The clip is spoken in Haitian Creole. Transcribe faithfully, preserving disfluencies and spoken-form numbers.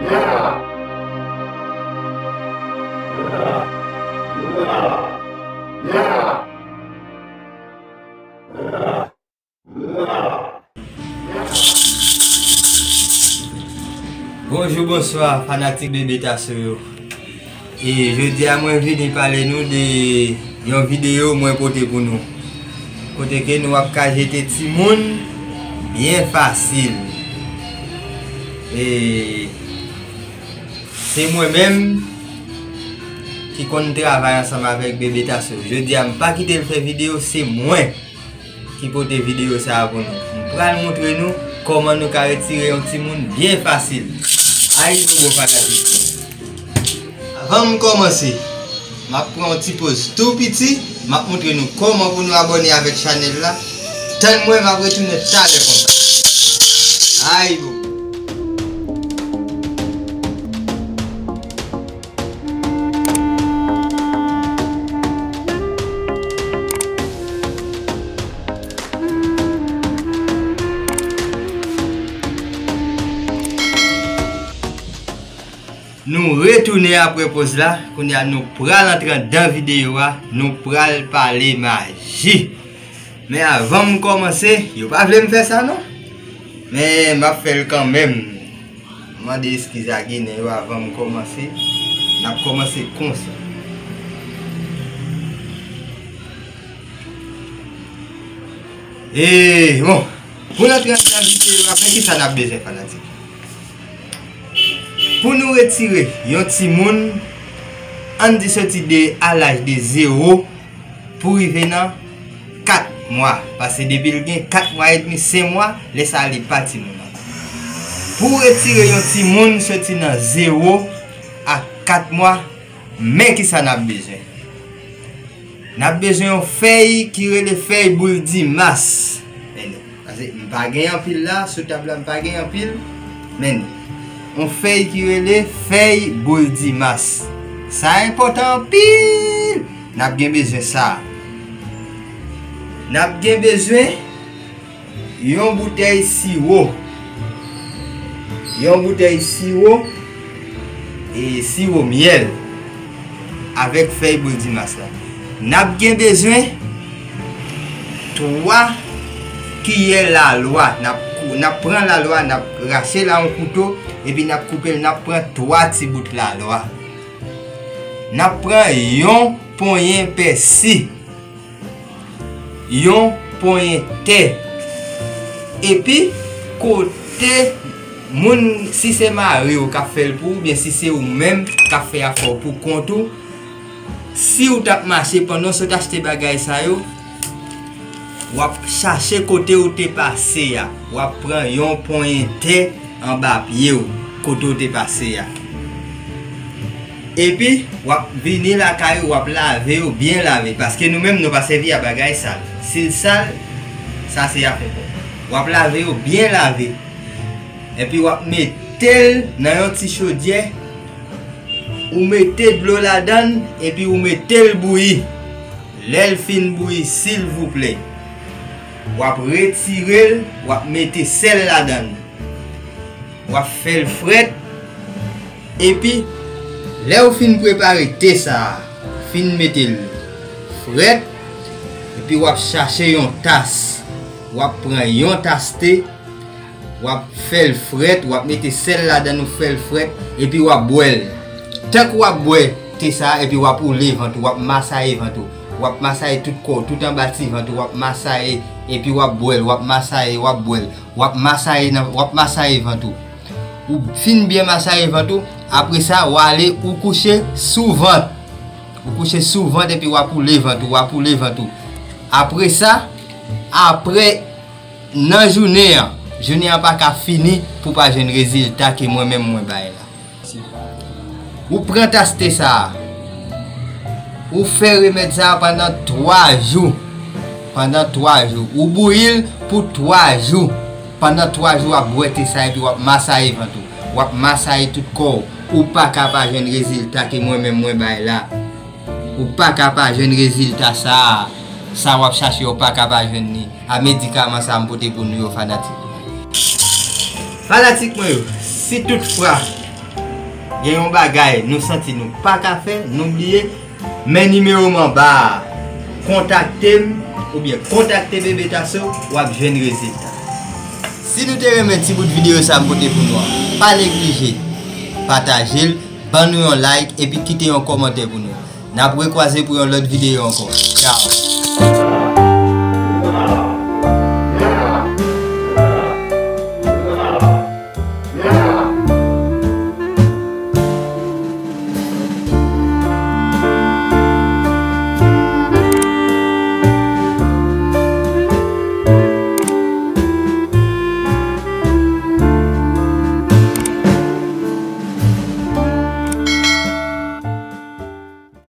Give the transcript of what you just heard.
Bonjou, bonswa, fanatik Bebe Tasso yo. E jodi a mwen vini pale nou de yon videyo mwen pote pou nou. Kote ke nou ap ka jete timoun byen fasil. E se mwen menm ki konn travay ansanm avèk Bebe Tasso. Jodi a m pa kite l fè videyo, se mwen ki pote videyo sa a pou nou. M pral montre nou kòman nou ka retire yon timoun byen fasil. Ayibobo fanatik. Avan m kòmanse, m ap pran yon ti poz tou piti, m ap montre nou kòman pou nou abòne avèk chanèl la. Tann mwen, m ap retounen talè konsa. Ayibobo. Nou retounen apre poz la. Kounye a nou pral antre anndan videyo a, nou pral pale maji. Men avan m kòmanse, yo pa vle m fè sa non. Men m ap fè l kanmenm. Mande eskiz a Ginen yo avan m kòmanse. N ap kòmanse konsa. E bon, pou n antre anndan videyo a, men kisa n ap bezwen fanatik? Pou nou retire yon timoun, ann di soti de a laj de zewo pou rive nan kat mwa. Paske depi l gen kat mwa edmi, senk mwa, lè sa a li pa timoun ankò. Pou w retire yon timoun soti nan zewo a kat mwa, men kisa n ap bezwen. N ap bezwen yon fèy ki rele fèy boul dimas. Men li. Paske m pa gen anpil la, sou tab la m pa gen anpil. Men li. Yon fèy ki rele fèy boul dimas. Sa enpòtan anpil. N ap gen bezwen sa. N ap gen bezwen yon boutèy siwo. Yon boutèy siwo, e siwo myèl avèk fèy boul dimas la. N ap gen bezwen twa kiyè lalwa. N ap kou-, n ap pran lalwa, n ap rache l a yon kouto, epi n ap koupe l, n ap pran twa ti bout lalwa. N ap pran yon ponyen pèsi. Yon ponyen tè. Epi, kote moun, si se mari w k ap fè l pou ou, oubyen si se ou menm k ap fè afè w pou kont ou, si w t ap mache pandan w sot achte bagay sa yo, w ap chache kote w te pase a, w ap pran yon ponyen tè anba pye w, kote w te pase a. Epi, w ap vini lakay ou, w ap lave yo byen lave, paske nou menm nou pa sèvi a bagay sal. Si l sal, sa se afè pa w. W ap lave yo byen lave. Epi w ap mete l nan yon ti chodyè, ou mete dlo ladan l, epi ou mete l bouyi. Lè l fin bouyi, silvouplè, w ap retire l, w ap mete sèl ladan l. W ap fè l frèt. Epi, lè w fin prepare te sa a, fin mete l frèt, epi w ap chache yon tas. W ap pran yon tas te, w ap fè l frèt, w ap mete sèl ladan l, ou fè l frèt, epi w ap bwè l. Tank w ap bwè te sa a, epi w ap woule vant ou, w ap masaye vant ou. W ap masaye tout kò w, tout anba ti vant ou, w ap masaye, epi w ap bwè l, w ap masaye, w ap bwè l. W ap masaye nan, w ap masaye vant ou. Ou fin byen masaye vant ou, apre sa, w ale, ou kouche sou vant. Ou kouche sou vant epi w ap woule vant ou, w ap woule vant ou. Apre sa, apre, nan jounen an, jounen an pa ka fini pou w pa jwenn rezilta ke mwen menm mwen bay la. Ou pran tas te sa a. Ou fè remèd sa a pandan twa jou. Pandan twa jou. Ou bouyi l pou twa jou. Pandan twa jou, w ap bwè te sa a epi w ap masaye vant ou. W ap masaye tout kò w. Ou pa ka pa jwenn rezilta ke mwen menm mwen bay la. Ou pa ka pa jwenn rezilta sa a. Sa w ap chache, ou pa ka pa jwenn li. A medikaman sa a m pote pou nou yo, fanatik mwen. Fanatik mwen yo, si toutfwa gen yon bagay nou santi nou pa ka fè, nou bliye, men nimewo m anba a. Kontakte m oubyen kontakte Bebe Tasso, w ap jwenn rezilta. Si nou te renmen ti bout videyo sa m pote pou nou an, pa neglije pataje l, ban nou yon like epi kite yon kòmantè pou nou. N ap rekwaze pou yon lòt videyo ankò. Tchao!